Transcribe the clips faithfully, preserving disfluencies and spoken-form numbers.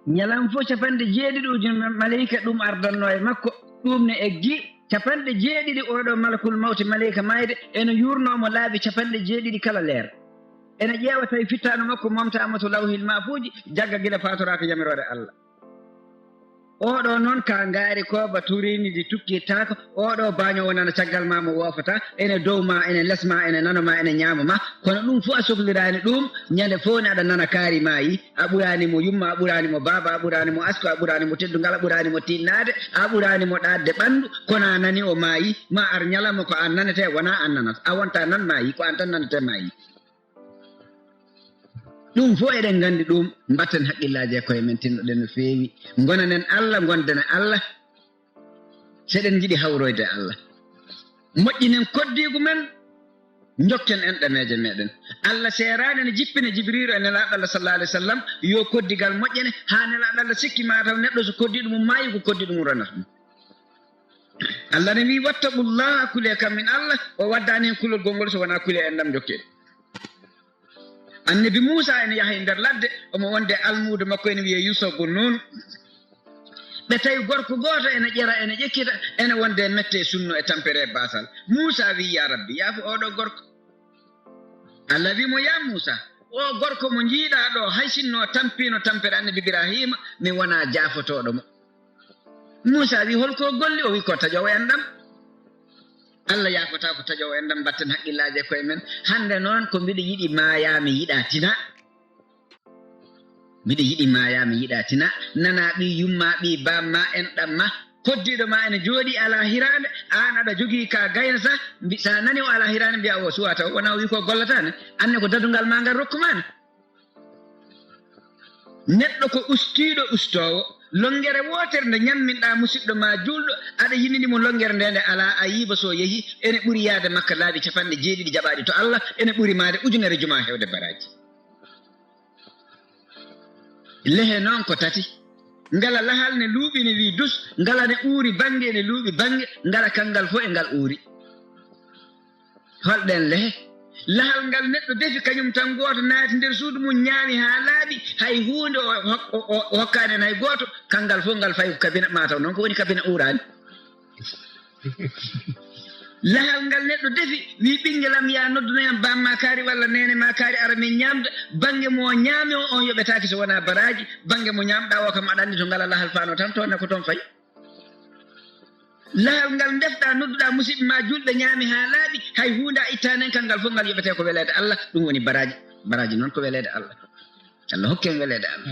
Ñalan fof capanɗe jeeɗiɗi ujune ma-, maleyka ɗum ardanno e makko, ɗum ne eggi capanɗe jeeɗiɗi oɗo malakul mawti, maleyka mayde, ene yurnoo mo laabi capanɗe jeeɗiɗi kala leer. Ene ƴeewa tawi fittaandu makko momtaama to lawhil mahfuuji, jagga gila faatoraaka yamiroore Allah. Oɗo noon ka ngaari kooba turiindi ndi tukkirtaako, oɗo baañoowo nana caggal ma mo woofata, ene dow ma, ene les ma, ene nano ma, ene ñaamo ma, kono ɗum fof a sohliraani ɗum, ñande fof ne aɗa nana kaari maayi, a ɓuraani mo yumma, a ɓuraani mo baaba, a ɓuraani mo asko, a ɓuraani mo teddungal, a ɓuraani mo tinnaade, a ɓuraani mo ɗaatde ɓanndu, kono a nani o maayi, ma ar ñalawma ko an nanete, wonaa an nanata, a wonta nan maayi, ko an tan nanete maayi. Ɗum fof eɗen nganndi ɗum, mbatten haqqillaaji e koye men, tinnoɗen no feewi, ngonanen Allah, ngonden e Allah, so eɗen njiɗi hawroyde e Allah. Moƴƴinen koddiigu men, njokken enɗameeje meɗen. Allah seeraani ne jippina Jibriilu e Nelaaɗo Allah sallallahu alaihi wasallam, yo koddigal moƴƴene, haa Nelaaɗo Allah sikki ma taw neɗɗo so koddiiɗo mum maayi, ko koddiiɗo mum ronata ɗum. Allah ne wi'i, "Wattaqullaha, kulee kam min Allah." O waddaani heen kulol gongol so wonaa kulee enɗam njokken. Annabi Muusa ene yaha e nder ladde, omo wonde e almuudo makko ene wiyee Yuusa bun Nuun. Ɓe tawi gorko gooto ene ƴera, ene ƴekkita, ene wonde e mette e sunno e tampere e baasal. Muusa wi'i, "Ya Rabbi, yaafo oɗo gorko." Allah wi'i mo, "Ya Muusa, o gorko mo njiiɗaa ɗo, hay sinno tampiino tampere Annabi Ibraahiima, mi wonaa jaafotooɗo mo." Muusa wi'i, "Hol ko golli?" O wi'i, "Ko taƴoowo enɗam." Allah yaafotaa ko taƴoowo enɗam, mbatten haqqillaaji e koye men. Hannde noon ko mbiɗo yiɗi maayaa mi yiɗaa tinaa. Mbiɗo yiɗi maayaa mi yiɗaa tinaa. Nanaa ɓii yumma, ɓii baamma, enɗam ma, koddiiɗo ma ene jooɗii alaa hiraande, aan aɗa jogii ka gaynata, mbi-, so a nani o alaa hiraande, mbiyaa o suwaa taw, wonaa o wi'i ko gollataane. Anne ko dadungal ma ngal rokku ma ne. Neɗɗo ko ustiiɗo ustoowo. Lonngere wootere nde ñamminɗaa musiɗɗo ma juulɗo, aɗa yinini mo lonngere nde, nde alaa ayiiba so yehi, ene ɓuri yahde makka laabi capanɗe jeeɗiɗi jaɓaaɗi to Allah, ene ɓuri maade ujunere jumaa heewde baraaji. Lehe noon ko tati. Ngala lahal ne luuɓi ne wii dus, ngala ne uuri bannge ne luuɓi bannge, ngala kanngal fof e ngal uuri. Holɗen lehe? Lahal ngal neɗɗo defi kañum tan gooto, naati nder suudu mum, ñaami haa laaɓi, hay huunde o hok-, o, o, o hokkaani en hay gooto, kanngal fof ngal fayi ko kabina, maa taw noon ko woni kabina uuraani. Lahal ngal neɗɗo defi, wii, "Ɓinngel am, yaa noddunoyam bamma kaari walla neene ma kaari, ara min ñaamda." Bannge mo o ñaami o, on yoɓetaake so wonaa baraaji. Bannge mo ñaamɗaa o kam, aɗa anndi to ngala lahal faano tan, toon ne ko toon fayi. Lahal ngal ndefɗaa, nodduɗaa musiɓɓe ma julɓe, ñaami haa laaɓi, hay huunde a ittaani en, kanngal fof ngal yoɓetee ko weleede Allah, ɗum woni baraaji. Baraaji noon ko weleede Allah. Allah hokke en weleede Allah.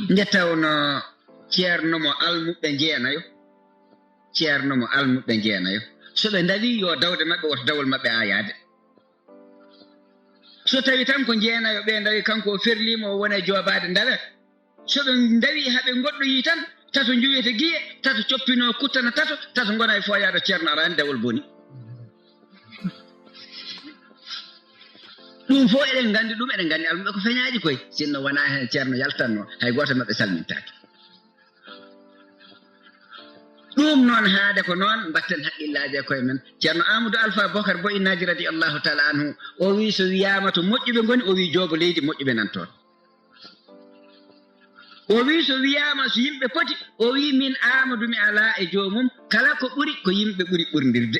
Nde tawnoo ceerno mo almuɓɓe jeenayo, ceerno mo almuɓɓe jeenayo, so ɓe ndawii yo dawde maɓɓe, woto dawol maɓɓe aayaade. So tawi tan ko jeenayo ɓe ndawi, kanko o ferliima, o wona e joobaade ndawe. So ɓe ndawi haa ɓe ngoɗɗoyii tan, tato njuwete giye, tato coppinoo kuttana tato, tato ngona e fooyaade ceerno araani dawol boni. Ɗum fof eɗen nganndi ɗum, eɗen nganndi almuɓɓe ko feñaaji koy, sinno wonaa heen ceerno yaltanno, hay gooto maɓɓe salmintaake. Ɗum noon, haade ko noon, mbatten haqqillaaji e koye men. Ceerno Amadou Alpha Bokar Boy Naaji radiyallahu taala anhu, o wii so wiyaama to moƴƴuɓe ngoni, o wii joobo leydi moƴƴuɓe nan toon. O wii so wiyaama so yimɓe poti, o wii min Amadou mi alaa e joomum, kala ko ɓuri ko yimɓe ɓuri ɓurndirde.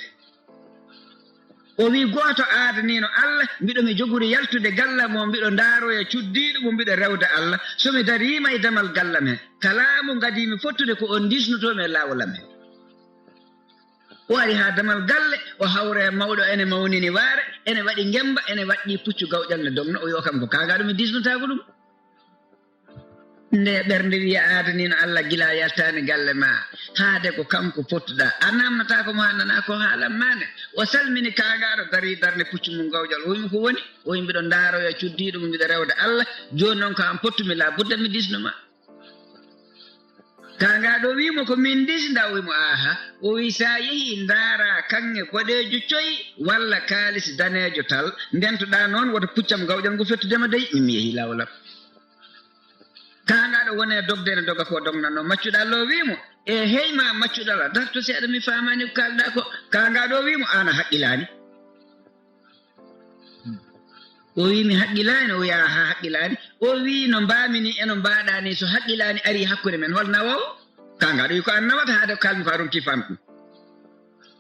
O wii gooto aadaniino Allah, mbiɗo mi jogori yaltude galle mo, mbiɗo ndaaroya cuddiiɗo mo, mbiɗo rewda Allah. So mi dariima e damal galle am he, kala mo ngadii mi fottude ko on ndisnotoo mi e laawol am he. O ari haa damal galle, o hawra e mawɗo ene mawnini waare, ene waɗi ngemba, ene waɗɗii puccu gawƴal ne dogna, o wii o kam ko kaagaaɗo mi ndisnotaako ɗum. Nde ɓernde wiya aadaniino Allah gila yaltaani galle ma, haade ko kanko pottuɗaa. A naamnataako mo haa nana ko haalan ma ne. O salmini kaangaaɗo darii darnde puccu mum gawƴal. O wii mo ko woni? O wii mbiɗo ndaaroya cuddiiɗo mo mbiɗo rewda Allah. Jooni noon ko aan pottumi laa budda mi ndisno ma. Kaangaaɗo wii mo ko min ndisnda? O wii mo aaha. O wii so a yehii ndaaraa kaŋŋe boɗeejo coy walla kaalis daneejo tal. Ndentoɗaa noon woto puccam gawƴal ngu fettude ma dey. Min mi yehii laawol am. Kaangaaɗo woni e dogde ene doga ko dognatnoo. Maccuɗo Allah o wii mo, "E hey ma maccuɗo Allah, darto seeɗa mi faamaani ko kaalɗaa ko." Kaangaaɗo o wii mo, "Aan a haqqilaani." O wi mi haqqilaani, o wi a ha haqqilaani. O wi no mbaami ni e no mbaɗa ni, so haqqilaani ari hakkunde men, hol nawoowo? Kanga ɗo wi ko an nawata haade ko kalmi ko a ronki famɗum.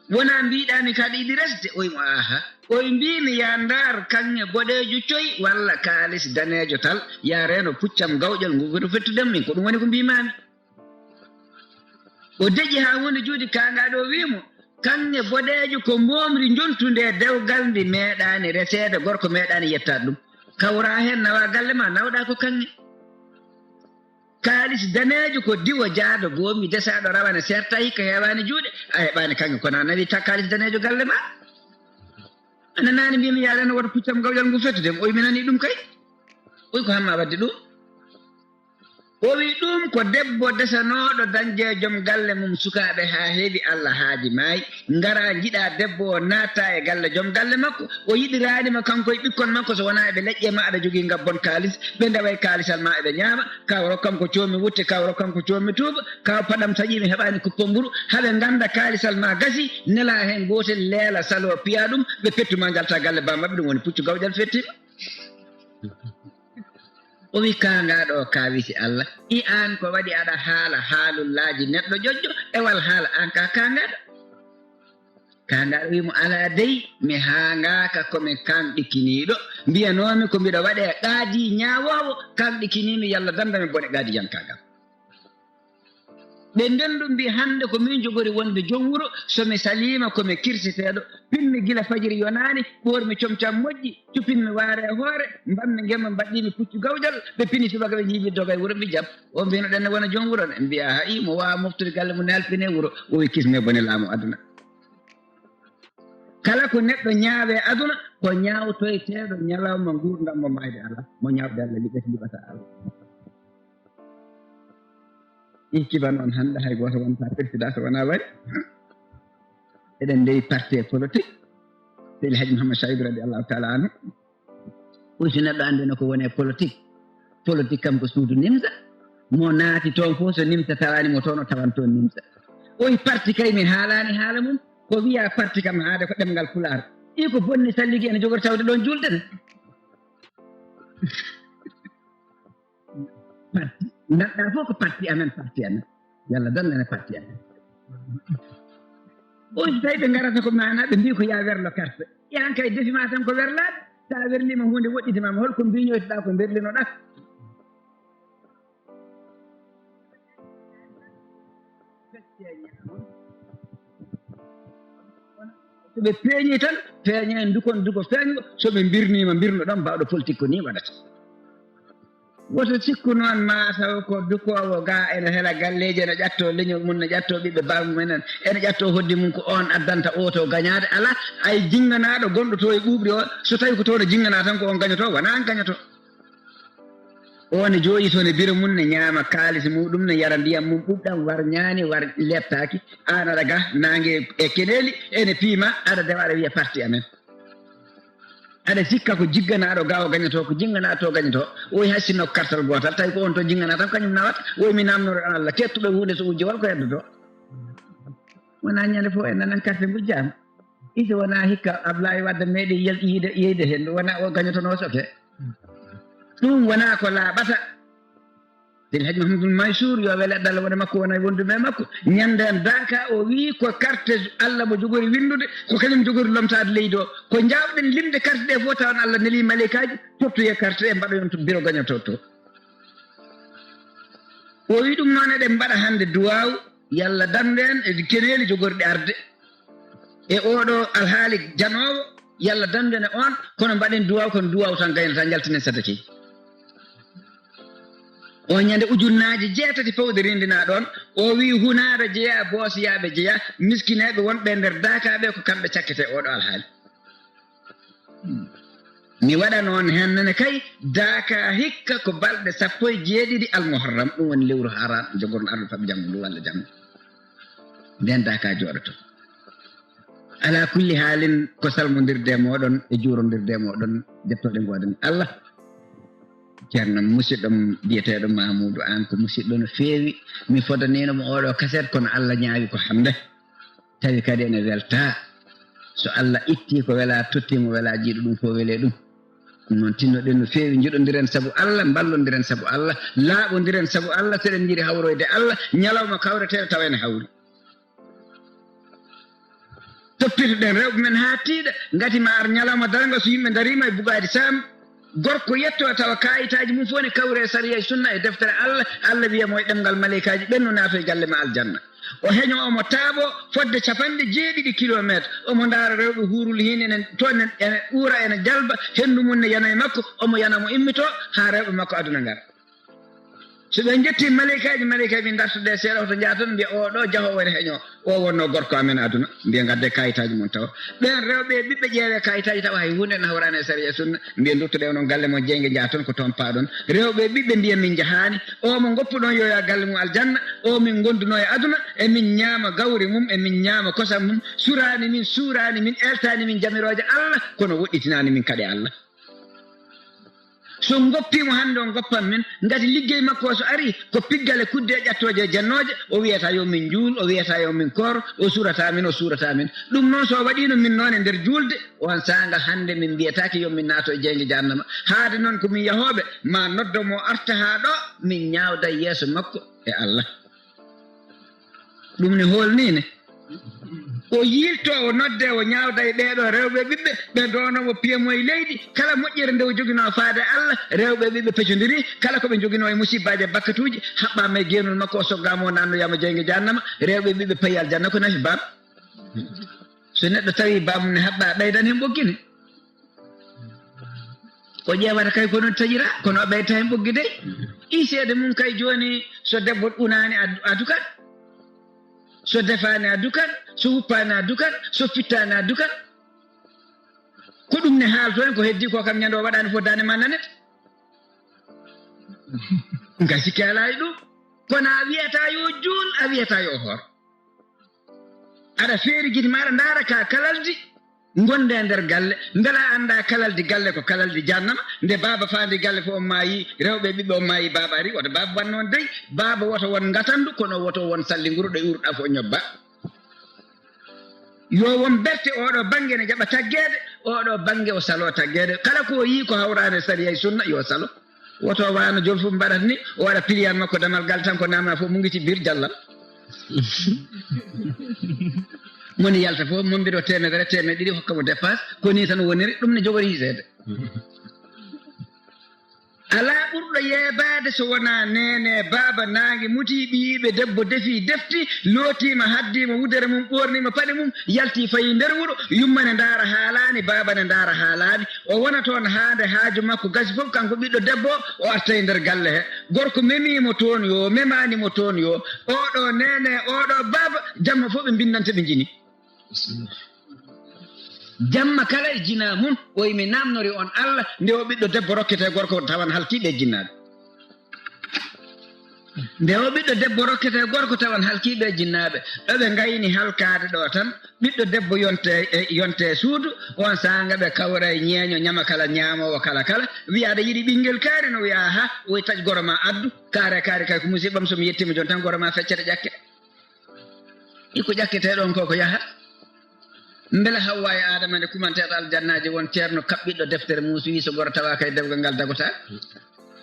Wona mbiɗami kaɗa yiɗi resde? O wi mo aha. O wi mbimi ya ndar kaŋŋe boɗeejo coy walla kaalis daneejo tal, ya reeno puccam gawƴal ngu foto fettudem min, ko ɗum woni ko mbimami. O deƴi haa huunde juuti kaŋŋa ɗo wi mo, kaŋŋe boɗeejo ko mboomri njontundi e dewgal ndi meeɗaani reseede, gorko meeɗaani yettaade ɗum. Kawra heen nawa galle ma, nawɗa ko kaŋŋe. Kaalis daneejo ko diwo jaado goomi desaaɗo rawane serta hikka heewaani juuɗe, a heɓaani kaŋŋe kono a nawi ta kaalis daneejo galle ma. A nanaani mbimi yaade no wota puccam gawƴal ngu fettude, o wi mi nani ɗum kay. O wi ko hamma wadde ɗum. O wi ɗum ko debbo desanooɗo dañde e joom galle mum sukaaɓe haa heewi Allah haaji maayi, ngara njiɗa debbo o naatta e galle joom galle makko, o yiɗiraani mo kanko e ɓikkon makko so wonaa eɓe leƴƴe ma aɗa jogii ngabbon kaalis, ɓe ndewa e kaalisal ma eɓe ñaama, kaw rok kanko coomi wutte, kaw rok kanko coomi tuuba, kaw paɗam saƴi mi heɓaani kuppo mburu, haɓe ngannda kaalisal ma gasi, nela heen gootel leela saloo piya ɗum, ɓe pettu ma njalta galle ba maɓɓe, ɗum woni puccu gawƴal fettima. O wi kaŋŋa ɗo kaawisi Allah, i an ko waɗi aɗa haala haalullaaji neɗɗo ƴoƴƴo e wal haala an ka kaŋŋa ɗo. Kaŋŋa ɗo wi mo ala dey mi haŋŋaaka ko mi kaŋɗikiniiɗo, mbiyanoomi ko mbiɗo waɗe qaadi ñaawoowo, kaŋɗikiniimi yalla dandami bone qaadiyankaagal. Ɓe ndendu mbi hannde ko min jogori wonde joom wuro, so mi saliima ko mi kirsiteeɗo, pinmi gila fajiri yonaani, ɓoormi comcam moƴƴi, cupinmi waare e hoore, mbammi ngema mbaɗɗimi puccu gawƴal, ɓe pini subaka ɓe njiibi doga e wuro mbi jam. O mbino ɗenne wona joom wuro ne, mbiya ha'i mo waawa moftude galle mum ne alfine wuro, o wi kisme bone laamu aduna. Kala ko neɗɗo ñaawe aduna, ko ñaawtoyteeɗo ñalawma nguurndam mo maayde alaa, mo ñaawde Allah liɓete liɓata Allah. Ikiba noon hannde hay gooto wonta président so wonaa wari. Eɗen ndewi parti e politique. Seydi Hadji Mouhamed Saïd radi Allahu taala anhu. Oy si neɗɗo anndi no ko woni e politique. Politique kam ko suudu nimsa. Mo naati toon fof so nimsa tawaani mo toon o tawan toon nimsa. Oy parti kay mi haalaani haala mum. Ko wiya parti kam haade ko ɗemngal pulaar. Ii ko bonni salligi ene jogori tawde ɗoon juulde ne. Parti. Mbaɗɗa fof ko parti amen, parti amen. Yalla dan nene parti amen. On so tawi ɓe ngarata ko mana ɓe mbi ko ya werlo carte. Yan kay defi ma tan ko werlaade. Sa werlima hunde woɗɗiti ma holko mbiñoytoɗa ko berlinoɗa. So ɓe peeñi tan, peeña en dukon duko feeñgo, so ɓe mbirniima mbirno ɗon mbaawɗo politique ko ni waɗata. Woto sikku noon maa taw ko dukoowo ga ene hela galleeji, ene ƴatto leñol mum, ne ƴatto ɓiɓɓe baaba mum enen, ene ƴatto hoddi mum ko oon addanta o to gañaade. Alaa, ay jinnganaaɗo gonɗo to e ɓuuɓri o, so tawi ko toon o jinnganaa tan ko oon gañoto, wonaa aan gañoto. O ne jooɗi toon e biro mum ne ñaama kaalis muɗum ne yara ndiyam mum ɓuɓɗam war ñaani war lettaaki aan aɗa ga naange e keneeli ene piima aɗa dewa aɗa wiya parti amen. Aɗa sikka ko jigganaaɗo ga o gañoto ko jigganaaɗo to gañoto o hay sinno ko kartal gootal tawi ko on to jigganaa tan kañum nawata o mi namnoro ɗon Allah kettuɗo huunde so ujji wal ko heddoto. Wona ñande fof en nanan carte ngujjaama. Ise wona hikka Ablaye Wadde meeɗi yiyde heen wona o gañotono soke. Ɗum wona ko laaɓata. Seydi Hajji Mahamadul Mansour yo wele adalla wona makko wona wonduɓe makko ñande en daaka o wi ko carte Allah mo jogori windude ko kañum jogori lomtaade leydi o ko jawɗen limde carte ɗe fof tawan Allah neli maleykaji tottoye carte ɗe mbaɗoyon to biro gañoto to. O wi ɗum noon eɗen mbaɗa hannde duwaaw yalla dande en e keneeli jogorɗe arde e oɗo alhaali janoowo yalla dande en e on kono mbaɗen duwaaw kono duwaaw tan gaynata njaltinen sadaki. O ñande ujunnaaji jeetati fawde rindina ɗon o wi hunaara jeya boosiyaaɓe jeya miskineeɓe wonɓe nder daakaaɓe ko kamɓe cakkete oɗo alhaali. Mi waɗa noon heen nene kay daaka hikka ko balɗe sappo e jeeɗiɗi almuharram ɗum woni lewru haram jogorno arɗo faɓi janngo ndu walla janngo nden daaka jooɗoto. Ala kulli haalin ko salmondirde e mooɗon e juurondirde e mooɗon jettoɗe ngoden Allah. Ceerno musidɗo biyeteeɗo Mamoudou aan ko musidɗo no feewi. Mi fodanino mo oɗo kaset kono Allah ñaawi ko hannde. Tawi kadi ene welta so Allah itti ko wela totti mo wela jiiɗo ɗum fof wele ɗum. Noon tinnoɗen no feewi, njoɗondiren sabu Allah, mballondiren sabu Allah, laaɓondiren sabu Allah, seɗen njiɗi hawroyde Allah, ñalawma kawreteeɗo tawa ene hawri. Toppitoɗen rewɓe men haa tiiɗa, ngati ma ar ñalawma darnga so yimɓe ndariima e bugaadi saam, gorko yetto tawa kaayitaaji mum fof ne kawri e sariya e sunna e deftere Allah, Allah wiya mo e ɗemngal maleykaaji ɓen no naato e galle ma aljanna. O heño omo taaɓo fodde capanɗe jeeɗiɗi kilomeetre, omo ndaara rewɓe huurul hiin ene toon ene ɓuura ene jalba, henndu mum ne yana e makko, omo yana mo immitoo haa rewɓe makko aduna ngara. So ɓe njettii maleykaaji, maleykaaji ɓe ndartodee seeɗa, hoto njaaton mbiya, "Oo ɗoo jahoowo ene heñoo, o wonnoo gorko amen aduna." Mbiya, "Ngaddee kaayitaaji mon tawa." Ɓeen rewɓe e ɓiɓɓe ƴeewee kaayitaaji tawa hay huunde ene hawraani e sariya e sunna. Mbiya, "Nduttoɗee onon galle mon jeynge, njaaton ko toon paaɗon." Rewɓe e ɓiɓɓe mbiya, "Min njahaani, o mo ngoppuɗon yo yaa galle mum aljanna, o min ngondunoo e aduna, e min ñaama gawri mum, e min ñaama kosam mum, suraani min, suuraani min, eltaani min jamirooje Allah, kono woɗɗitinaani min kaɗe Allah." So ngoppiimo hannde, o ngoppan min, ngati liggey makko o so ari, ko piggale kudde e ƴattooje e jennooje, o wiyata yo min njuul, o wiyata yo min koor, o surata min, o surata min. Ɗum noon so o waɗiino min noon e nder juulde, on saanga hannde min mbiyataake yo min naato e jeynge jahannama. Haade noon ko min yahooɓe, ma noddo mo arta haa ɗo, min ñaawda yeeso makko e Allah. Ɗum ne hoolnii ne. O yiilto, o nodde, o ñaawda e ɓeeɗo rewɓe ɓiɓɓe, ɓe ndoonoo mo piyamoye leydi. Kala moƴƴere nde o joginoo faade Allah, rewɓe ɓiɓɓe pecondiri. Kala ko ɓe joginoo e musibbaaji e bakkatuuji, haɓɓaama e geenol makko, o soggaama, o naannoyaama jeynge jahannama. Rewɓe ɓiɓɓe payi aljanna ko nafi baam. So neɗɗo tawi baam ne haɓɓa, ɓeydan heen ɓoggi ne. O ƴeewata kay ko noon taƴiraa, kono o ɓeyta heen ɓoggi dey. Iiseede mum kay jooni, so debbo unaani a, a dukat, so defaani a dukat, so wuppaani a dukat, so fittaani a dukat. Ko ɗum ne haalto en, ko heddii ko kam ñande o waɗaani fof daande ma nanet. Nga sikke alaa e ɗum. Kono a wiyata yo juul, a wiyata yo hoor. Aɗa feeri gite maaɗa, ndaara ka kalaldi, ngonde e nder galle. Mbela a annda kalaldi galle ko kalaldi jahannama? Nde baaba faandi galle ko on maayi, rewɓe e ɓiɓɓe on maayi, baaba ari, woto baaba wanno on dey. Baaba woto won ngatandu, kono woto won salli nguru ɗo urɗa fof ñobba. Yo won berte, oɗo bannge ne jaɓa taggeede, oɗo bannge o saloo taggeede. Kala ko o yii ko hawraani e sariya e sunna, yo salo. Woto waano jol fof mbaɗata ni, o waɗa piliyaan makko damal gal tan ko namna fof mungiti bir jallal. Moni yalta fof, mombiro teemedere, teemeɗe ɗiɗi, hokka mo dépasse, ko ni tan woniri, ɗum ne jogori hiseede. Alaa ɓurɗo yeebaade so wonaa neene, baaba naange mutii, ɓiyiiɓe debbo defii defti, lootiima, haddiima wudere mum, ɓoorniima paɗe mum, yaltii fayii nder wuro, yumma ne ndaara haalaani, baaba ne ndaara haalaani. O wona toon haa nde haaju makko gasi fof, kanko ɓiɗɗo debbo o, o arta e nder galle he. Gorko memii mo toon yoo, memaani mo toon yoo, oɗo neene, oɗo baaba, jamma fof ɓe mbinnante ɓe njini. Jamma kala e jinaa mum, o wi mi naamnori on Allah, nde o ɓiɗɗo debbo rokkete gorko tawan halkii ɓe jinnaaɓe. Nde o ɓiɗɗo debbo rokkete gorko tawan halkii ɓe jinnaaɓe, ɗo ɓe ngayni halkaade ɗo tan, ɓiɗɗo debbo yonte, e, yonte suudu, on saanga ɓe kawra e ñeeño ñama kala ñaamoowo kala kala, wiya aɗa yiɗi ɓinngel kaari no wiya aha, o wi taƴ goro ma addu, kaare kaari kay ko musiɓɓam so mi yettiima jooni tan goro ma feccete ƴakke. Iko ƴakketee ɗoon ko, ko yahata. Mbela Hawwa e Aadama nde kumanteeɗo aljannaaji won ceerno kaɓɓiɗɗo deftere muusi wi so goro tawaaka e dewgal ngal dagotaa?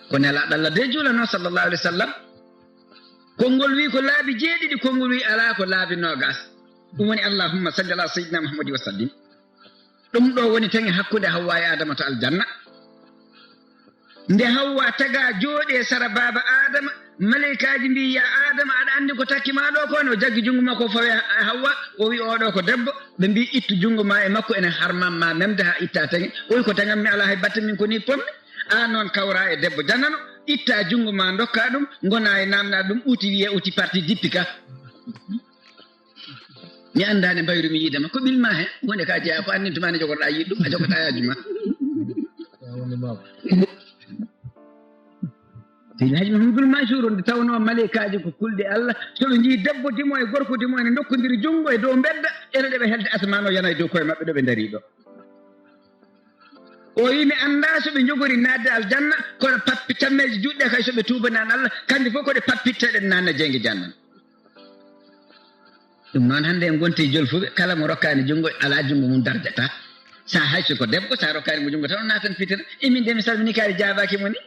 Ko nelaaɗo Allah de juulanoo sallallahu alaihi wasallam. Konngol wi ko laabi jeeɗiɗi, konngol wi alaa ko laabi noogaas. Ɗum woni allahumma salli ala sayyidina Muhammadi wa sallim. Ɗum ɗo woni teŋe hakkunde Hawwa e Aadama to aljanna. Nde Hawwa tagaa jooɗi e sara baaba Aadama, maleykaaji mbii, "Ya Aadama, aɗa anndi ko takki maa ɗo ko?" No jaggi junngo makko fawi e Hawwa, o wi, "Oɗo ko debbo." Ɓe mbii, "Ittu junngo maa e makko, ene harman ma memde haa itta teŋe." O wi, "Ko teŋam mi alaa hay batte, min ko ni pommi." Aan noon kawraa e debbo janano, itta junngo maa ndokkaa ɗum, ngonaa e naamnaa ɗum, uti wiyee uti parti dippi ka. Mi anndaani mbayru mi yiide ma. Ko ɓilma he, huunde ka jeyaa, ko annin tuma ne jogorɗaa yiɗ ɗum, a jogotaa yaaju ma. Seydi Hajji Mahamadul Mansuur, nde tawnoo maleykaaji ko kulɗe Allah, so ɓe njii debbo dimo e gorko dimo ene ndokkondiri junngo e dow mbedda, ene ɗe ɓe helde asamaan o yana e dow koye maɓɓe ɗo ɓe ndarii ɗo. O wi, mi anndaa so ɓe njogori naatde aljanna, kono pappi cammeeje juuɗe kay so ɓe tuubanaani Allah, kanji fof ko ɗe pappitteɗen naatna jeynge jahannama. Ɗum noon hannde en ngonti jolfuɓe, kala mo rokkaani junngo, alaa junngo mum darjata. Sa hay so ko debbo, sa rokkaani mo junngo tan, o naatan fitina. E min de mi salmini kaari jaabaaki mo ni.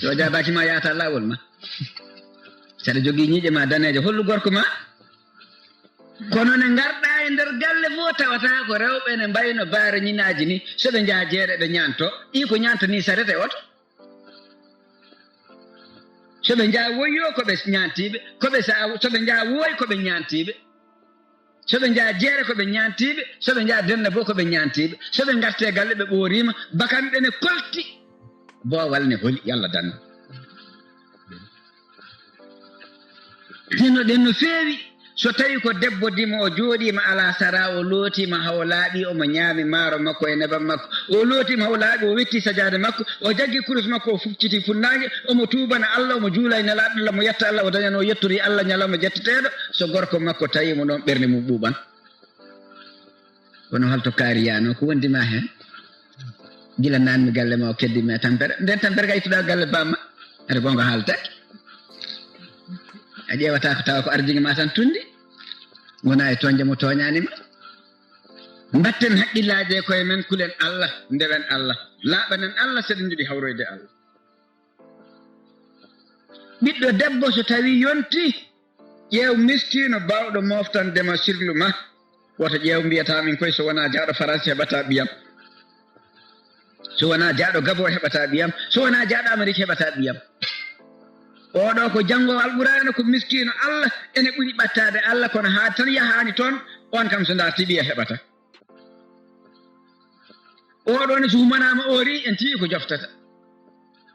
So o jaabaaki ma, yaata laawol ma. Saɗa jogii ñiiƴe ma daneeje, hollu gorko ma? Kono ne ngarɗa e nder galle fof, tawata ko rewɓe ne mbayno baare ñinaaji ni. So ɓe njaha jeere, ɓe ñaanto. Ɗi ko ñaanto ni, sarete oto. So ɓe njaha woyyo, ko ɓe ñaantiiɓe. Ko ɓe sa-, so ɓe njaha wooy, ko ɓe ñaantiiɓe. So ɓe njaha jeere, ko ɓe ñaantiiɓe. So ɓe njaha denne fof, ko ɓe ñaantiiɓe. So ɓe ngarti e galle, ɓe ɓooriima, bakanɗe ne kolti. Boowal ne holi, yalla danno. Tinnoɗen no feewi. So tawi ko debbo dimo, o jooɗiima alaa sara, o lootiima hawo laaɓi, omo ñaami maaro makko e nebam makko. O lootiima hawo laaɓi, o wetti sajaade makko, o jaggi kurus makko, o fucciti funnaange, omo tuubana Allah, omo juula e Nelaaɗo Allah, mo yetta Allah, o dañano, o yettori Allah ñalawma jetteteeɗo. So gorko makko tawi mo ɗon, ɓernde mum ɓuuɓan. Kono hol to kaari yaano, ko wondi ma heen? Gila naanmi galle ma, o keddi ma e tampere. Nden tampere ka ittuɗa galle bamma. Ata bongo haaltaki. A ƴeewata ko tawa ko arjigi ma tan tundi. Wona e toñde mo tooñaani ma. Mbatten haqqillaaji e koye men, kulen Allah, ndewen Allah. Laaɓanen Allah, seɗen njiɗi hawroyde Allah. Ɓiɗɗo debbo so tawi yonti, ƴeew miskiino baawɗo mooftande ma sirlu ma. Woto ƴeew mbiyata min koy so wonaa jaaɗo Faransi heɓata ɓiyam. So wonaa jaaɗo Gabon heɓata ɓiyam. So wonaa jaaɗo Amerik heɓata ɓiyam. Oɗo ko janngo Alqur'aana, ko miskiino Allah, ene ɓuri ɓattaade Allah, kono haa tan yahaani toon, on kam so ndarti ɓiya heɓata. Oɗo ne so humanaama o ri, en tiyi ko joftata.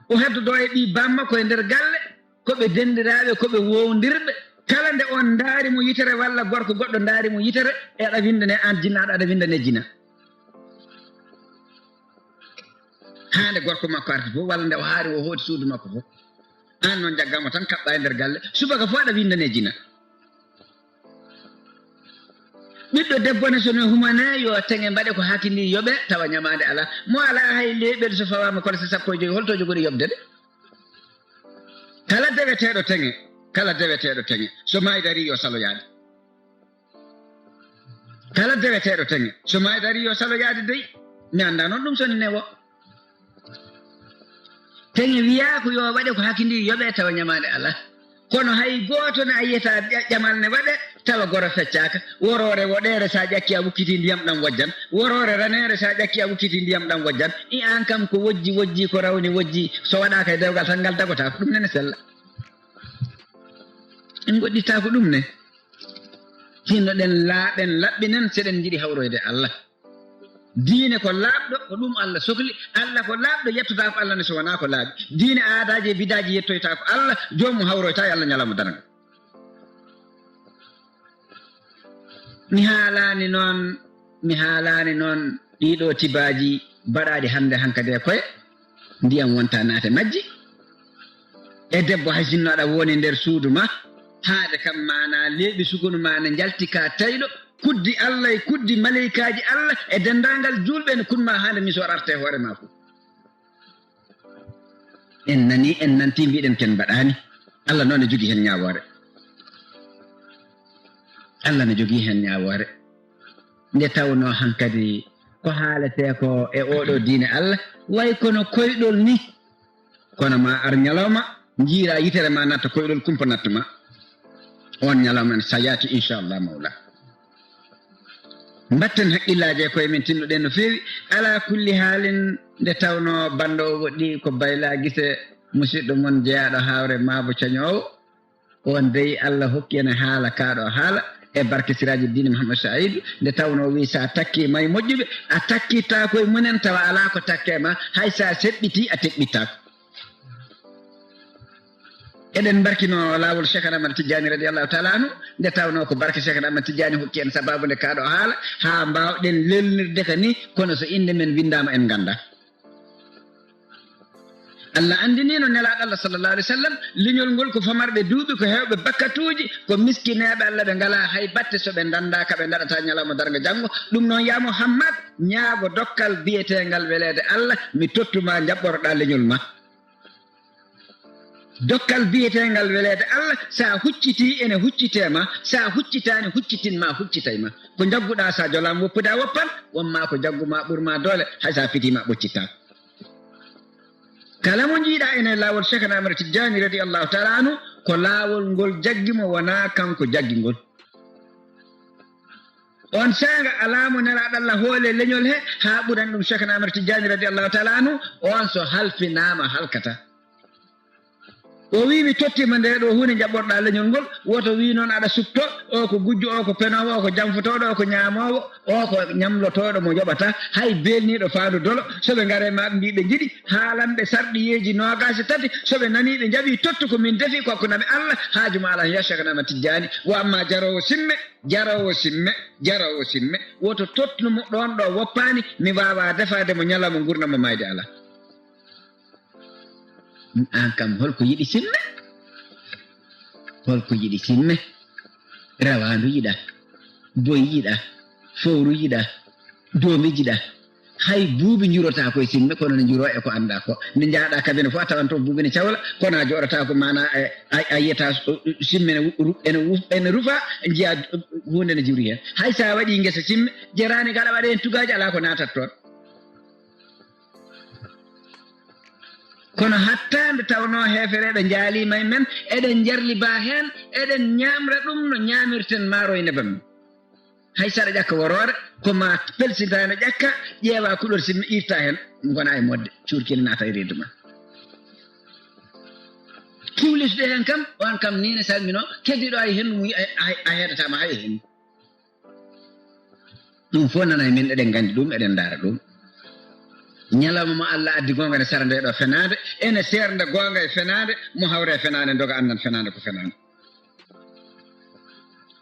O heddodo e ɓii bamma ko e nder galle, ko ɓe dendiraaɓe, ko ɓe wowdirɓe. Kala nde on ndaari mo yitere walla gorko goɗɗo ndaari mo yitere, e aɗa windane an jinnaaɗo, aɗa windane jina. Haa nde gorko makko arti fof, walla nde o haari o hooti suudu makko fof. An noon jaggamo tan kaɓɓa e nder galle, subaka fof aɗa windane jina. Ɓiɗɗo debbo ne, so no humane, yo teŋe mbaɗe ko hakindiri yoɓe, tawa ñamaande alaa. Mo alaa hay leeɓel, so fawaama kono so sappo e joy, holto jogori yoɓde de? Kala deweteeɗo teŋe, kala deweteeɗo teŋe, so maayi darii yo salo yaade. Kala deweteeɗo teŋe, so maayi darii yo salo yaade dey. Mi anndaa noon ɗum soni newo. Teŋe wiyaa ko yo waɗe ko hakindiri yoɓe, tawa ñamaande alaa. Kono hay gooto ne a yiyata ƴa-, ƴamal ne waɗe, tawa goro feccaaka. Woroore woɗeere, so a ƴakki a wukkiti ndiyam ɗam wojjan. Woroore raneere, so a ƴakki a wukkiti ndiyam ɗam wojjan. I an kam ko wojji wojji, ko rawni wojji, so waɗaaka e dewgal tan ngal dagotaako. Ɗum ne ne sella. En goɗɗittaako ɗum ne. Hinnoɗen, laaɓen, laɓɓinen, seɗen njiɗi hawroyde Allah. Diine ko laaɓɗo, ko ɗum Allah sokli. Allah ko laaɓɗo, yettotaako Allah ne so wonaa ko laaɓi. Diine aadaaji e bidaaji yettoytaako Allah, joomum hawroyta e Allah ñalawma darnga. Mi haalaani noon, mi haalaani noon ɗiiɗo tibaaji baɗaaɗi hannde hankadi e koye, ndiyam wonta naate majji. E debbo, hay sinno aɗa woni nder suudu ma, haade kam maana leeɓi sukunu ma ne njalti ka tayɗo, kuddi Allah e kuddi maleykaaji Allah e denndaangal juulɓe ne kunma haande misor arte hoore ma fof. En nani, en nanti, mbiɗen ken mbaɗaani. Allah noon ne jogii heen ñaawoore. Allah ne jogii heen ñaawoore. Nde tawnoo hankadi ko haaletee ko e oɗo diine Allah, way kono koyɗol ni. Kono ma ar ñalawma, njiira yitere ma natta koyɗol, kumpa natta ma. On ñalawma en sa yaati, inchallah mawla. Mbatten haqqillaaji e koye men, tinnoɗen no feewi. Ala kulli haalin, nde tawnoo banndo o woɗɗi ko Bayla Gise, musiɗɗo mon jeyaaɗo Haawre Maabo Cañoowo. On dey, Allah hokki en haala kaaɗo haala e barke Siraaji Diine Muhammad Saidu, nde tawnoo o wiyi, so a takkii ma e moƴƴuɓe, a takkittaako e mumen, tawa alaa ko takkee ma, hay so a seɓɓitii, a teɓɓittaako. Eɗen mbarkino laawol Cheikh Ahmad Tidiane radiyallahu taala anhu, nde tawnoo ko barke Cheikh Ahmad Tidiane hokki en sabaabu nde kaaɗo haala, haa mbaawɗen lelnirde ka ni, kono so innde men winndaama en nganndaa. Allah anndiniino Nelaaɗo Allah sallallahu alaihi wasallam, leñol ngol ko famarɓe duuɓi, ko heewɓe bakkatuuji, ko miskineeɓe Allah, ɓe ngalaa hay batte, so ɓe ndanndaaka ɓe ndaɗataa ñalawma darnga janngo. Ɗum noon, yaa Muhammad, ñaago dokkal biyeteengal weleede Allah, mi tottu ma, njaɓɓoroɗaa leñol ma. Dokkal biyeteengal weleede Allah, so a huccitii, ene huccitee ma, so a huccitaani, huccitin ma, huccitay ma. Ko njagguɗaa, so a jolaama woppude, a woppan, won maa ko jaggu ma, ɓur ma doole, hay so a fitii ma ɓoccittaa. Kala mo njiiɗaa ene laawol Cheikhna Ahmad Tijjaani radiyallahu taala anhu, ko laawol ngol jaggi mo, wonaa kanko jaggi ngol. On saanga alaa mo nelaaɗo Allah hoole leñol he, haa ɓuran ɗum Cheikhna Ahmad Tijjaani radiyallahu taala anhu, on so halfinaama halkata. O wii, "Mi tottiima nde ɗo huunde jaɓɓorɗaa leñol ngol." Woto wii noon aɗa suɓtoo, o ko gujjo, o ko penoowo, o ko janfotooɗo, o ko ñaamoowo, o ko ñamlotooɗo mo yoɓata. Hay beelniiɗo faandu dolo, so ɓe ngaree ma ɓe mbii ɓe njiɗi, haalan ɓe sarɗiyeeji noogaas e tati, so ɓe nanii ɓe njaɓii, tottu ko min defi, ko hakkunde am e Allah, haaju ma alaa heen, yaa Cheikhna Ahmad Tijjaani. Wa amma jaroowo simme, jaroowo simme, jaroowo simme, woto tottu mo ɗoon ɗo woppaani, mi waawaa defaade mo ñalawma nguurndam mo maayde alaa. Aan kam, hol ko yiɗi simme? Hol ko yiɗi simme? Rawaandu yiɗaa, boy yiɗaa, fowru yiɗaa, doomi yiɗaa. Hay buubi njurotaako e simme, kono ne njuroo e ko anndaa ko. Nde njahɗaa kabine fof, a tawan toon buubi ne cawla, kono a jooɗotaako, maanaa, e, a, a yiyata, uh, uh, simme ne ru-, ene wu-, ene rufa, njiyaa, uh, huunde ne juri heen. Hay so a waɗii ngesa simme, jeraani kala waɗa heen tugaaji, alaa ko naatat toon. Kono hatta nde tawnoo heefereeɓe njaaliima e men, eɗen njarlibaa heen, eɗen ñaamra ɗum no ñaamirten maaro e nebam. Hay so aɗa ƴakka woroore, ko ma pelsinta heen a ƴakka, ƴeewa kuɗol simme, iirta heen, ngona e moɗde, cuurkili naata e reedu ma. Kiwlitude heen kam, on kam nii ne salminoo, keddiiɗo hay henndu mum a, a, a heedataama hay henndu. Ɗum fof nana e men, eɗen nganndi ɗum, eɗen ndaara ɗum. Ñalawma mo Allah addi goonga ene sara nde ɗo fenaande, ene seernda goonga e fenaande, mo hawre e fenaande, doga annan fenaande ko fenaande.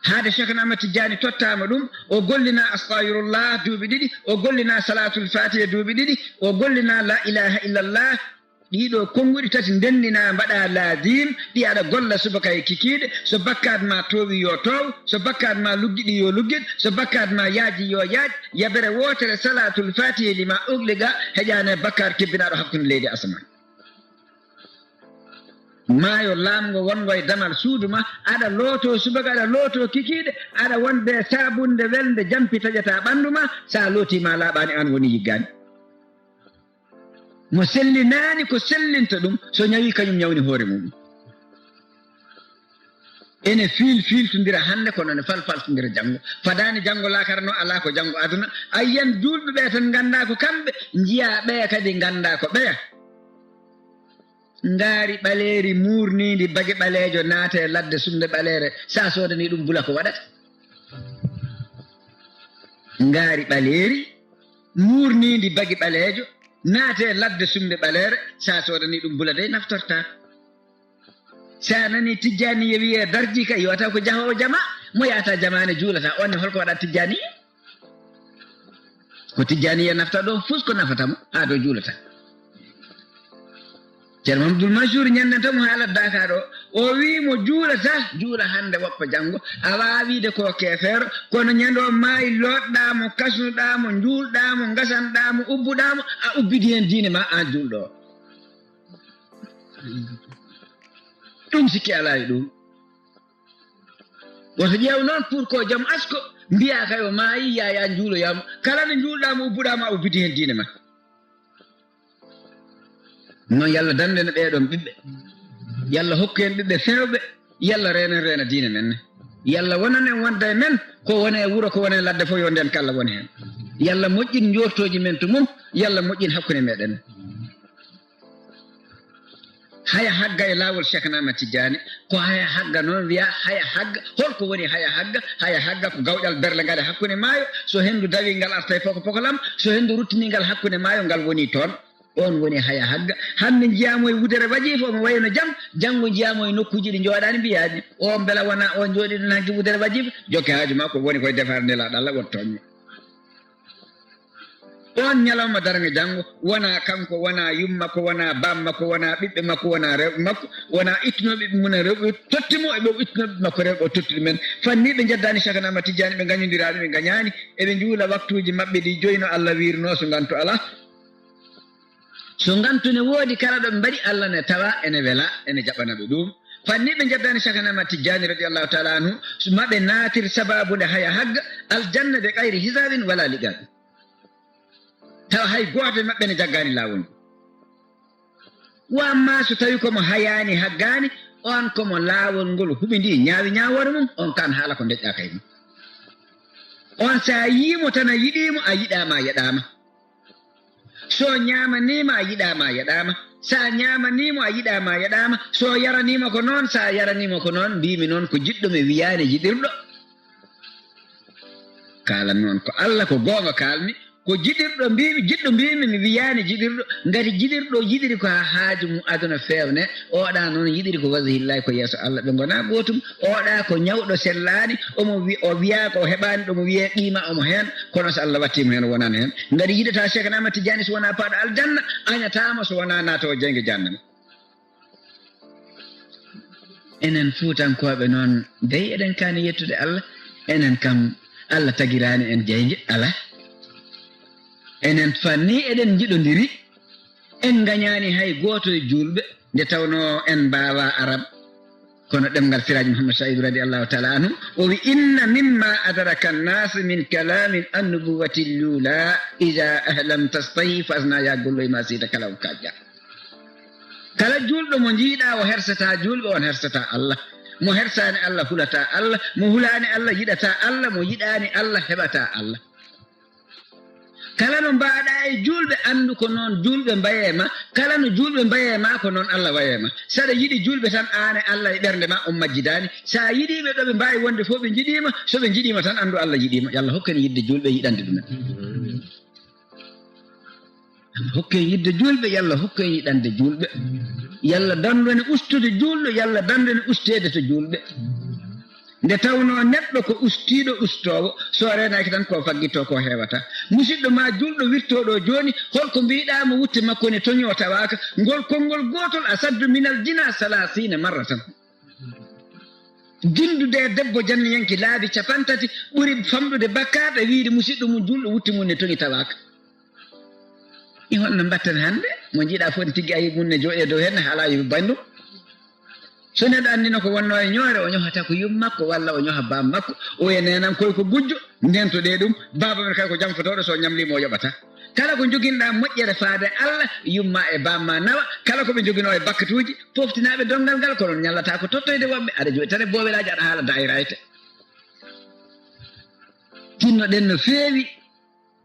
Haade Cheikhna Ahmad Tijjaani tottaama ɗum, o gollinaa Astahfirullah duuɓi ɗiɗi, o gollinaa Salaatul Faatiha duuɓi ɗiɗi, o gollinaa La ilaha illallah, ɗiɗo konnguɗi tati ndenndinaa, mbaɗaa laadim, ɗi aɗa golla subaka e kikiiɗe, so bakkaat ma toowi yo toow, so bakkaat ma luggiɗi yo luggit, so bakkaat ma yaaji yo yaaj, yabere wootere Salaatul Faatiha lima ugliqa, heƴaane bakkaat kebbinaaɗo hakkunde leydi asamaan. Maayo laamngo wonngo e damal suudu ma, aɗa lootoo subaka, aɗa lootoo kikiiɗe, aɗa wonde saabunde welnde jampi taƴata ɓanndu ma, so a lootii ma laaɓaani, aan woni yiggaani. Mo sellinaani ko sellinta ɗum, so ñawii kañum ñawni hoore mum. Ene fiil fiiltondira hannde, kono ne fal faltondira janngo. Fadaani janngo laakara noon, alaa ko janngo aduna. A yiyan juulɓe ɓe tan nganndaa ko kamɓe, njiyaa ɓeya kadi nganndaa ko ɓeya. Ngaari ɓaleeri muurniindi bagi ɓaleejo naate ladde sumde ɓaleere, so a soodanii ɗum bula ko waɗata? Ngaari ɓaleeri muurniindi bagi ɓaleejo naate ladde sumde ɓaleere, so a soodanii ɗum bula dey naftortaa. So a nanii Tijjaaniya wiyee darji kay, yo taw ko jahoowo jama, mo yahata jama ne juulata, on ne hol ko waɗata Tijjaaniya? Ko Tijjaaniya nafta ɗo, fus ko nafata mo, haa to juulata. Ceerno Mahamadul Mansuur ñande tan mo haalat Daaka ɗo, o wii mo juulata, juula hannde woppa janngo, a waawiide ko keefeero, kono ñande o maayi looɗɗaa mo, kasnuɗaa mo, njuulɗaa mo, ngasanɗaa mo, ubbuɗaa mo, a ubbidi heen diine ma aan juulɗo o. Ɗum sikki alaa e ɗum. Woto ƴeew noon pour ko jom asko, mbiyaa kay o maayi, yaayaa njuuloyaa mo. Kala nde njuulɗaa mo, ubbuɗaa ma, ubbidi heen diine ma. Noon Yalla dannden ɓee ɗoon ɓiɓɓe. Yalla hokku en ɓiɓɓe feewɓe. Yalla reenen reena diine men ne. Yalla wonan en wonda e men, ko woni e wuro, ko woni e ladde fof, yo ndeen kala won heen. Yalla moƴƴin njoortooji men to mum, Yalla moƴƴin hakkunde meɗen. Haya hagga e laawol Cheikhna Ahmad Tijjaani, ko haya hagga noon wiyaa haya hagga. Hol ko woni haya hagga? Haya hagga ko gawƴal berle ngal e hakkunde maayo, so henndu dawii ngal arta e poko pokolam, so henndu ruttinii ngal hakkunde maayo ngal woni toon. Oon woni haya hagga. Hannde njiyaa mo e wudere wajifa, omo wayi no jam, janngo njiyaa mo e nokkuuji ɗi njooɗaani mbiyaaɗi. O mbela wonaa o jooɗii ɗoon hanki wudere wajifa? Jokke haaju maa, ko woni koye defaare nelaaɗo Allah, woto tooñ mo. Oon ñalawma darnga janngo, wonaa kanko, wonaa yumma makko, wonaa baam makko, wonaa ɓiɓɓe makko, wonaa rewɓe makko, wonaa ittunoo ɓiɓɓe mum en rewɓe totti mo, e ɓe ittunoo ɓiɓɓe makko rewɓe o totti ɗumen. Fanniiɓe njeddaani Cheikhna Ahmad Tijjaani, ɓe ngañondiraa ɗum, ɓe ngañaani, eɓe njuula waktuuji maɓɓe ɗi joyi no Allah wiirnoo, so nganto alaa. So ngantu ne woodi kala ɗo ɓe mbaɗi, Allah ne tawa ene wela, ene jaɓana ɓe ɗum. Fanni ɓe njaddani Cheikhana Ahmad Tijjani radiyallahu ta'ala anhu, ma ɓe naatir sababu nde haya hagga aljanna be gayri hisabin wala liqabi. Tawa hay gooto e maɓɓe ne jaggani laawol ngol. Wa amma so tawi ko mo hayani haggani, on ko mo laawol ngol huɓindi ñaawi ñaawoore mum, on kan haala ko ndeƴƴa kay mum. On sa yimo tan a yiɗimo, a yiɗama a yeɗama. So ñaamanima a yiɗama a yeɗama. Sa ñaamanimo a yiɗama a yeɗama. So yaranima ko noon, sa yaranimo ko noon, mbimi noon ko jiɗɗo mi wiyani jiɗirɗo. Kaalanmi on ko Allah, ko goonga kaalmi, ko jiɗirɗo mbimi, jiɗɗo mbimi, mi wiyani jiɗirɗo. Ngati jiɗirɗo yiɗiri ko ha haaju mum aduna fewne, oɗa noon yiɗiri ko wajhillahi, ko yeeso Allah ɓe gona gootum. Oɗa ko ñawɗo sellani, omo wi-, o wiya ko o heɓani ɗo mo wiye qima omo hen, kono so Allah wattimo hen o wonani hen. Ngati yiɗata Cheikh Ahmad Tidiane so wona paaɗo aljanna, añatama so wona naata o jeyge jahannama. Enen Fuutankooɓe noon, dey eɗen kaani yettude Allah. Enen kam, Allah tagiraani en jeyge, alaa. Enen fanni eɗen njiɗondiri, en ngañaani hay gooto e juulɓe, nde tawnoo en mbaawaa Arab. Kono ɗemngal Siraaji Muhammad Sa'idu radiyallahu ta'ala anhu, o wi, "Inna mimma adraka an-nas min kalami an-nubuwwati al-ula, iza ahlam tastahi fasna ya golloy ma sita kala o kajja." Kala juulɗo mo njiiɗa o hersata juulɓe, on hersata Allah. Mo hersaani Allah hulata Allah, mo hulaani Allah yiɗata Allah, mo yiɗaani Allah heɓata Allah. Kala no mbaɗa e juulɓe, anndu ko noon juulɓe mbaye ma. Kala no juulɓe mbaye ma, ko noon Allah waye ma. Saɗa yiɗi juulɓe tan, aan e Allah e ɓernde ma on majjidaani. Sa yiɗiɓe ɗo ɓe mbawi wonde fof, ɓe njiɗima. So ɓe njiɗima tan, anndu Allah yiɗima. Yo Allah hokken yidde juulɓe, yiɗande ɗumen. Allah hokken yidde juulɓe, yo Allah hokken yiɗande juulɓe. Yo Allah dandu en ustude juulɗo, yo Allah dandu en ustede to juulɓe. Nde tawnoo neɗɗo ko ustiiɗo ustoowo, so reenaaki tan ko faggitto ko heewata. Musidɗo ma juulɗo wirtooɗo jooni, holko mbiɗa mo wutte makko ne toñi o tawaaka? Ngol konngol gootol asaddu minal jina salasina marratan. Dindude e debbo janniyanke laabi capantati ɓuri famɗude bakkaat e wiide musidɗo mum juulɗo wutte mum ne toñi tawaaka. I holno mbatten hannde? Mo njiɗa fof ne tiggi ayi mum ne jooɗi e dow heen ne haala yo banndum. So neɗɗo anndino ko wonno e ñoore, o ñohata ko yum makko walla o ñoha baam makko, o e neenan koy ko gujjo, ndentoɗe ɗum, baaba men kay ko jam fotooɗo, so ñamlimo o yoɓata. Kala ko joginɗa moƴƴere faade Allah, yumma e baamma nawa, kala ko ɓe joginoo e bakkatuuji, poftinaaɓe donngal ngal, kono ñallata ko tottoyde woɓɓe, aɗa jooɗi tan e boowelaaji, aɗa haala daayirayte. Tinnoɗen no feewi,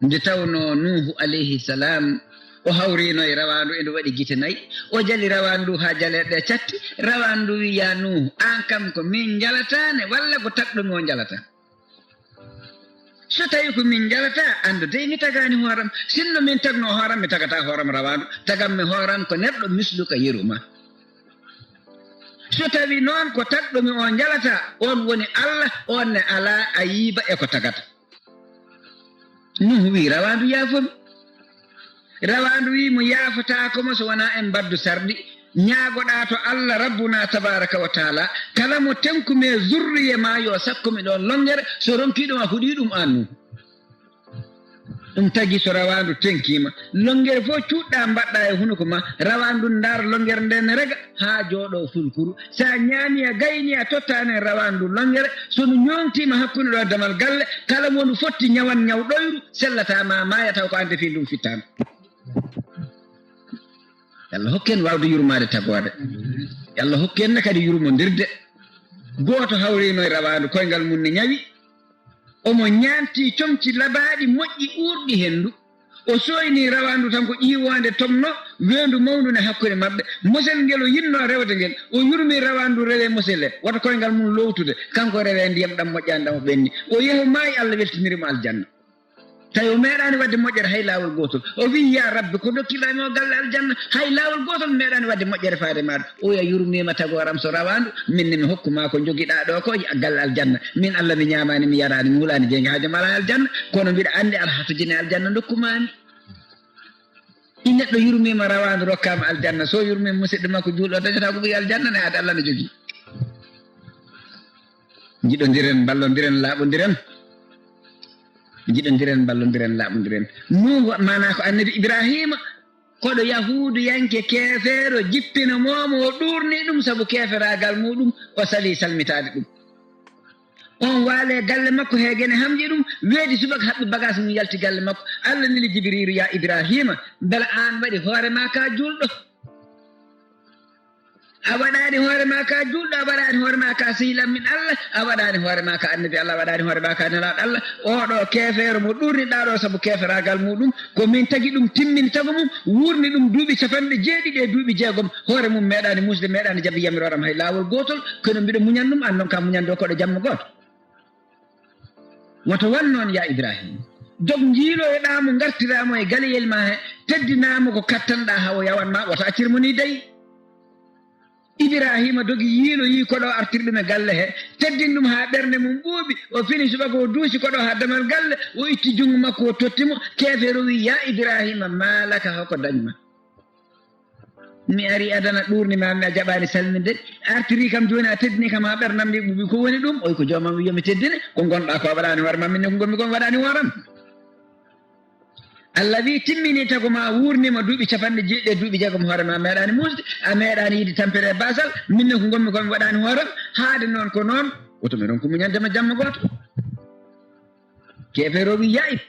nde tawnoo Nuuhu alayhi salaam, o hawriino e rawaandu, endo waɗi gite nayi, o jali rawaandu haa jaleeɗe ɗe catti, rawaandu wi, "Ya Nuuhu, aan kam ko min njalataane walla ko tagɗo mi o njalata?" So tawi ko min njalata, anndu dey mi tagaani hooram. Sinno min tagno hooram, mi tagata hooram rawaandu. Tagammi hooram ko neɗɗo misluka yeru ma. So tawi noon ko tagɗo mi o njalata, on woni Allah, on ne alaa ayiba e ko tagata. Nuhu wi, "Rawaandu yaafomi." Rawaandu wi mo, "Yaafotaako mo so wonaa en mbaddu sarɗi. Ñaagoɗaa to Allah Rabbuna tabaraka wa taala, kala mo tenkumi e zurriye ma yo sakko mi ɗoon lonngere, so ronkii ɗum a huɗii ɗum aan Nuhu." Ɗum tagi so rawaandu tenkiima, lonngere fof cuuɗɗa mbaɗɗa e hunuko ma, rawaandu ndaar lonngere nden ne rega haa jooɗoo fulkuru. Sa ñaami a gayni a tottaani e rawaandu lonngere, so ndu ñooŋtiima hakkunde ɗo e damal galle, kala mo ndu fotti ñawan ñaw ɗoyru, sellata ma maaya taw ko aan defi ɗum fittaandu. Yo Allah hokke en waawde yurmaade tagoore. Yo Allah hokke en ne kadi yurmondirde. Gooto hawriino e rawaandu, koyngal mum ne ñawi. Omo ñaanti comci labaaɗi moƴƴi uurɗi henndu. O sooynii rawaandu tan ko ƴiiwoonde tomno, weendu mawndu ne hakkunde maɓɓe. Mosel ngel o yinnoo rewde ngel, o yurmii rawaandu rewe mosel he, wota koyngal mum loowtude, kanko rewe ndiyam ɗam moƴƴaani ɗam o ɓenni. O yehi o maayi, Allah weltiniri mo aljanna. Tawi o meeɗaani waɗde moƴƴere hay laawol gootol. O wiyi, "Ya Rabbi, ko dokkirɗaa mi o galle aljanna, hay laawol gootol mi meeɗaani waɗde moƴƴere faade maaɗa." O wiya, "Yurmiima tagooram so rawaandu, min ne mi hokku maa ko njogiɗaa ɗo ko galle aljanna. Min Allah mi ñaamaani, mi yaraani, mi hulaani jeynge haa joom alaa aljanna, kono mbiɗa anndi aɗa hatojini aljanna ndokku maa mi." I neɗɗo yurmiima rawaandu rokkaama aljanna, so yurmiima musidɗo makko juulɗo dañata ko ɓuri aljanna ne, ade Allah no jogii. Njiɗondiren, mballondiren, laaɓondiren. Njiɗondiren, mballondiren, laaɓondiren. Nuuhu, maanaa ko annabi Ibraahiima, Koɗo yahuuduyanke keefeero jippino moomo, o ɗuurni ɗum sabu keeferaagal muuɗum, o salii salmitaade ɗum. On waale galle makko he gene hamƴi ɗum, weeti subaka haɓɓi bagaas mum yalti galle makko. Allah neli Jibriiru, "Ya Ibraahiima, mbela aan waɗi hoore maa ka juulɗo? A waɗaani hoore maa ka juulɗo, a waɗaani hoore maa ka sehil am min Allah, a waɗaani hoore maa ka annabi Allah, a waɗaani hoore maa ka nelaaɗo Allah. Oɗo keefeero mo ɗuurniɗaa ɗo sabu keeferaagal muuɗum, ko min tagi ɗum, timmini tago mum, wuurni ɗum duuɓi capanɗe jeeɗiɗi e duuɓi jeegom. Hoore mum meeɗaani muusde, meeɗaani jaɓde yamiroore am hay laawol gootol, kono mbiɗo muñan ɗum, aan noon ka muñande o koɗo jamma gooto." Woto waɗ noon, ya Ibraahiima. Dog njiiloyoɗaa mo, ngartiraa mo e galeyel maa he, teddinaa mo ko kattanɗaa haa o yawan ma, wota accir mo ni dey. Ibraahiima dogi yiiloyi koɗo artiri ɗum e galle he, teddini ɗum haa ɓernde mum ɓuuɓi, o fini subaka o duusi koɗo haa damal galle, o itti junngo makko o totti mo, keefeero wi, "Ya Ibraahiima, maa laka, hoko dañi ma? Mi ari adana ɗuurni ma mi a jaɓaani salminde, artiri kam jooni a teddini kam haa ɓernde am nde ɓuuɓi, ko woni ɗum?" Oy ko joomam wi, "Yo mi teddine, ko ngonɗaa ko a waɗaani hoore ma, min ne ko ngonmi ko mi waɗaani hoore am." Allah wi, "Timmini tago ma, wuurni ma duuɓi capanɗe jeeɗiɗi e duuɓi jeegom hoore ma, a meeɗaani muusde, a meeɗaani yiide tampere e baasal, min ne ko ngonmi ko mi waɗaani hoore am, haade noon ko noon, woto mi ronku muñande ma jamma gooto." Keefeero wi, "Ya Ib-,